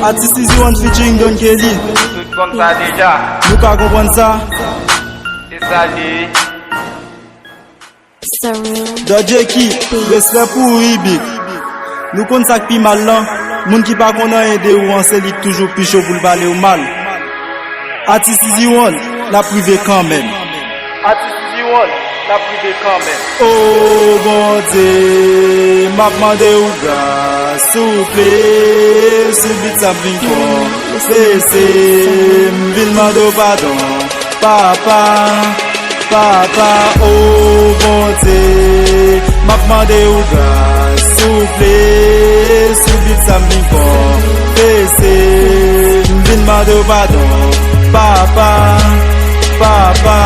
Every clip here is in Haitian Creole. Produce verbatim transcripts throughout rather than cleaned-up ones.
Atis Easy One featuring Don Kelly. Tout konn sa deja. Nou ka konprann sa. Se sa li ye. Dodjeki, respè pou ou, Ibik. Nou konn sa k pi mal lan. Moun ki pa konn anyen de ou an, se li k toujou pi cho pou l pale w mal. Atis Easy One, n ap rive kanmenm. Atis Easy One, n ap rive kanmenm. O Bondye, m ap mande w gras, souple, sou bit sa m vin konfese, m vin mande w padon, papa, papa, o Bondye, m ap mande w gras, souple, sou bit sa m vin konfese, m vin mande w padon, papa, papa.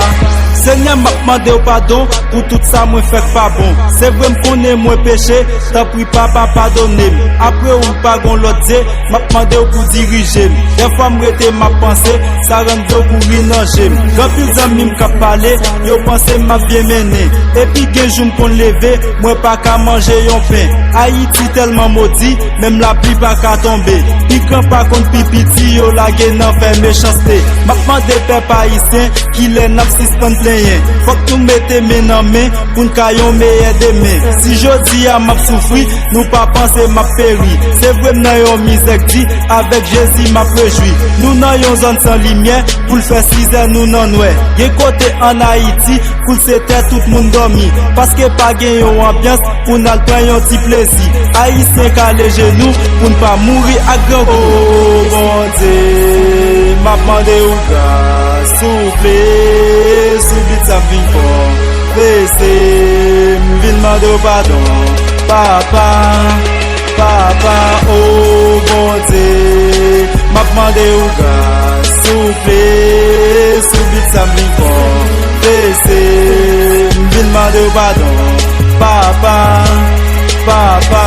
Senyè, m ap mande w padon pou tout sa mwen fè k pa bon. Se vre m konnen mwen peche, tanpri papa padone m. Apre ou m pa gon lòt Dye, m ap mande w pou dirije m. Dèfwa m rete m ap panse, sa rann dlo kouri nan je m. Gen anpil zanmi m k ap pale, yo panse m ap byen mennen. Epi gen jou m konn leve, mwen pa ka manje yon pen. Ayiti tèlman modi, menm lapli pa ka tonbe. Pi gran pa konn pi piti, yo lage nan fè mechanste. M ap mande pèp ayisyen, kilè n ap sispann plenyen. Fòk nou mete men nan men pou n ka yon meyè demen. Si jodi a m ap soufri, nou pa panse m ap peri. Se vre m nan yon mizè k di, avèk Jezi m ap rejwi. Nou nan yon zòn san limyè, pou l fè sizè nou nan nwè. Gen kote ann Ayiti, koul se tè tout moun dòmi. Paske pa gen yon anbyans pou n al pran yon ti plezi. Ayisyen kale je nou pou n pa mouri ak grangou. O Bondye, m ap mande w gras, souple, sou bit sa m vin konfese, m vin mande w padon, papa, papa, o Bondye, m ap mande w gras, souple, sou bit sa m vin konfese, m vin mande w padon, papa, papa.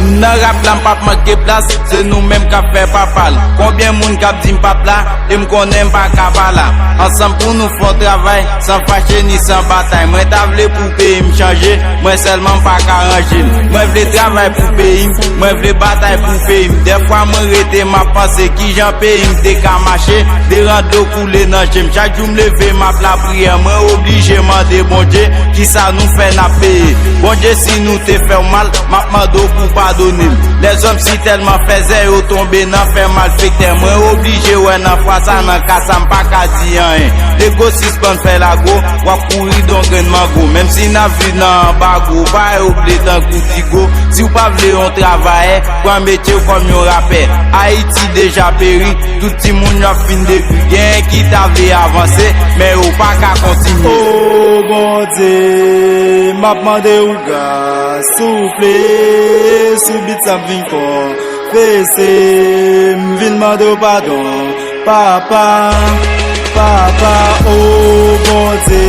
Nan rap la m p ap manke plas, se nou menm k ap fè papa l. Konbyen moun k ap di m p ap la, e m konnen m pa ka pa la. Ansanm pou nou fè yon travay, san fache ni san batay. Mwen ta vle pou peyi m chanje, mwen sèlman m pa ka ranje l. Mwen vle travay pou peyi m, mwen vle batay pou peyi m. Dèfwa mwen rete m ap panse kijan peyi m te ka mache. De rando koule nan je m, chak jou m leve m ap lapriyè. Mwen oblije mande Bondye, kisa nou fè n ap peye? Bondye, si nou te fè w mal, m ap mande w pou padone m. Lèzòm si tèlman fèzè, yo tonbe nan fè malfektè. Mwen oblije wè nan fwa sa, nan ka sa m pa ka di anyen. Lego sispann fè lago, w ap kouri don grenn mango. Menm si n ap viv nan anbago, pa yo ble tankou digo. Si w pa vle yon travayè, pran metye w kòm yon rapè. Ayiti deja peri, tout timoun yo ap fin degri. Genyen ki ta vle avanse, men yo pa ka kontinye. O Bondye, m ap mande w gras, souple, sou bit sa m vin konfese, m vin mande w padon, papa, papa, o Bondye,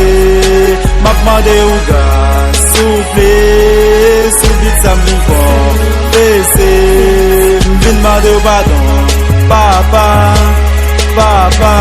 m ap mande w gras, souple, sou bit sa m vin konfese, m vin mande w padon, papa, papa.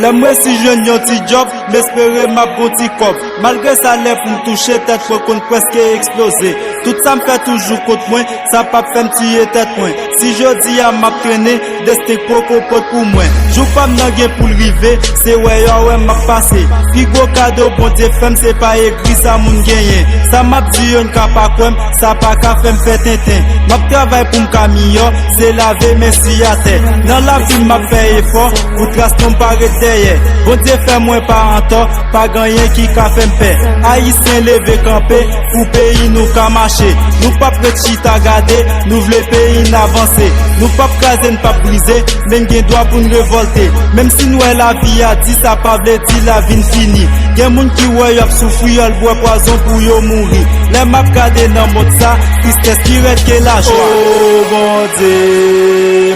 Lè m resi jwenn yon ti djòb, m espere m ap gon ti kòb. Malgre salè pou m touche, tèt mwen konn prèske eksploze. Tout sa m fè toujou kont mwen, sa p ap fè m tiye tèt mwen. Si jodi a m ap trennen, desten k poko pot pou mwen. Jou pa m nan gen pou l rive, se wè y a wè m ap pase. Pi gwo kado Bondye fè m, se pa egri sa moun genyen. Sa m ap di yo n ka pa kwè m, sa pa ka fè m fè tenten. M ap travay pou m ka miyò, se lave men si atè. Nan lavi m ap fè efò, pou tras non m pa ret dèyè. Bondye fè mwen pa antò, pa gen anyen ki ka fè m pè. Ayisyen leve kanpe, pou peyi nou ka mache. Nou p ap ret chita gade, nou vle peyi n avanse. Nou p ap kraze, n p ap brize, men n gen dwa pou n revòlte. Menm si n wè lavi a di, sa pa vle di lavi n fini. Gen moun ki wè y ap soufri, y al bwè pwazon pou yo mouri. Lè m ap gade nan mond sa, tristès pi rèd ke lajwa. O Bondye,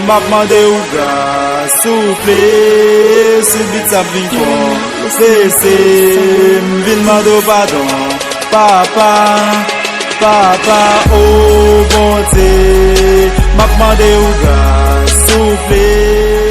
m ap mande w gras, souple, sou bit sa m vin konfese, m vin mande w padon, papa, papa, o Bondye, m ap mande w gras, souple.